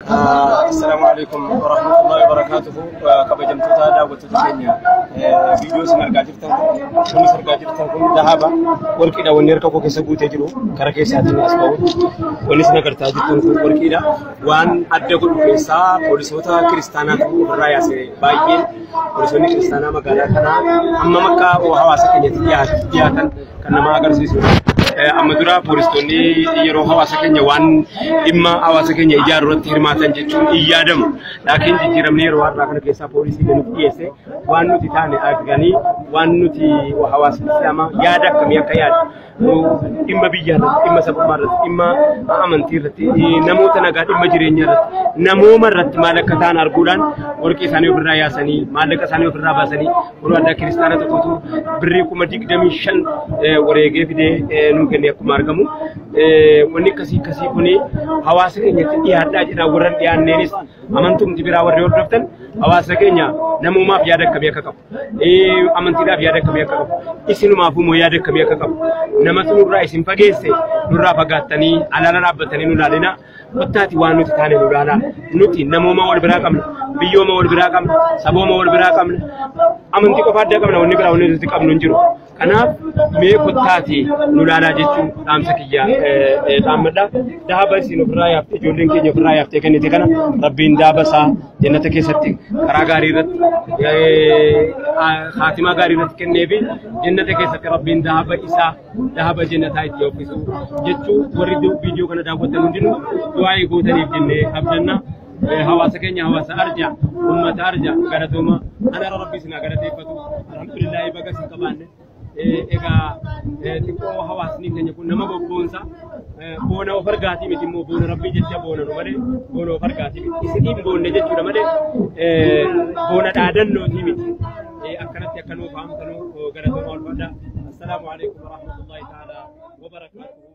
Assalaamu alaikum warahmatullahi wabarakatuhu. Kabajamtoota daawwattoota keenya, viidiyoo isin argaa jirtan kun, wanni isin argaa jirtan kun dahaba warqiidha. Wanni harka koo keessa guutee jiru kara keessaatiin as ba'u. Wanni isin agartaa jirtan kun warqiidha. Waan adda godhu keessaa poolisoota kiristaanaatu ofirraa yaase. Baay'een poolisoonni kiristaanaa magaalaa kanaa hammam akka hawaasa keenyatti dhiyaatan kan nama agarsiisudha. Amma dura poolistoonni yeroo hawaasa keenya waan dhimma hawaasa keenya ijaaru irratti hirmaatan jechuun hin yaadamu. Laakiin jijjiiramni yeroo har'aa kana keessaa poolisii nutti dhiyeesse, waan nuti taane arganii, waan nuti hawaasni islaamaa yaada akkamii akka yaadu, dhimma biyyaa irratti, dhimma sabummaa irratti, dhimma amantii irratti, namoota nagaa, dhimma jireenyaa irratti, namooma irratti maal akka ta'an arguudhaan warqii isaanii ofirraa yaasanii, maallaqa isaanii ofirraa baasanii, yeroo addaa kiristaana tokkotu birrii 25,000 wareegee fidee nuu kenne akkuma argamu. Wanni akkasii akkasii kuni hawaasa keenyatti dhiyaadhaa jedha. Warra hin dhiyaanneenis, amantumti biraa warri hordoftan, hawaasa keenya namoomaaf yaada akkamii akka qabu, amantiidhaaf yaada akkamii akka qabu, isinumaaf immoo yaada akkamii akka qabu, namatu nurraa isin fageesse, nurraa fagaattanii alaala dhaabbatanii nu ilaalina. Kottaati waan nuti taane nu ilaalaa. Nuti namooma wal biraa qabna, biyyooma wal biraa qabna, sabooma wal biraa qabna, amantii qofa adda qabna, wanni biraa wanni nuti qabnu hin jiru. Kanaaf mee kottaati nu ilaalaa jechuun dhaamsa kiyya dhaammadha. Dahaba isin ofirraa yaaftee, ijoolleen keenya ofirraa yaaftee kennite kana, Rabbiin dahaba isaa jannata keessatti karaa gaarii irratti, haatimaa gaarii irratti kennee fi jannata keessatti Rabbiin dahaba isaa dahaba jannataa itti uffisu jechuu, warri viidiyoo kana daawwatan hundinuu du'aa gootaniif jennee abdanna. Hawaasa keenya, hawaasa arja, ummata arja, galatooma. Anara Rabbi isin haa galateeffatu. Alhamdulillahi, baga isin qabaanne. Egaa xiqqoo hawaasni keenya kun nama bobboonsa, boona of argaatii miti immoo, boona Rabbii jecha boona nu malee boona of argaatii miti. Isiniin boonne jechuudha malee boona dhaadannootii miti. Akkanatti akka nuuf haamtanuu galatooma, ulfaadha. Assalaamu alaikum warahmatullahi ta'ala wabarakaatuhu.